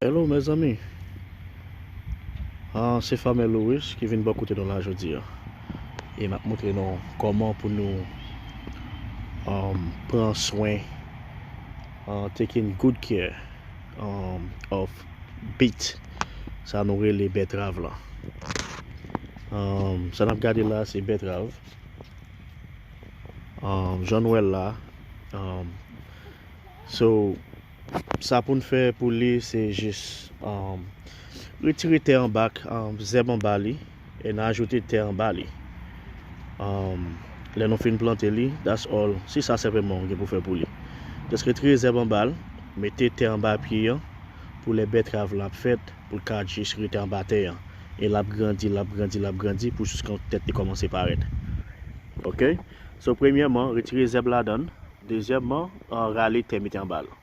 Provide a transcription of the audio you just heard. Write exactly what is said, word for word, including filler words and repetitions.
Hello, mezanmi. Ah, se Farmer Louis ki vin bò kote nou la jodi a. E m ap montre nou kòman pou nou um, pran swen, uh, taking good care um, of beet, sa nou rele bètrav la. Um, sa n ap gade la, se bètrav. Um, jan nou wè l la. Um, so, sa pou n fè pou li, se jis um, retire tè anba, um, zèb anba li, e n ajoute tè anba li. Um, lè nou fin plante li, that's all. Se sa senpleman ou gen pou fè pou li. Just retire zèb anba l, mete tè anba pye an, pou lè bètrav la ap fèt, pou l ka jis rete anba tè an. E l ap grandi, l ap grandi, l ap grandi, pou jiskan tèt li kòmanse parèt. Ok? So, premyèman, retire zèb ladan l. Dezyèmman, uh, rale tè mete anba l.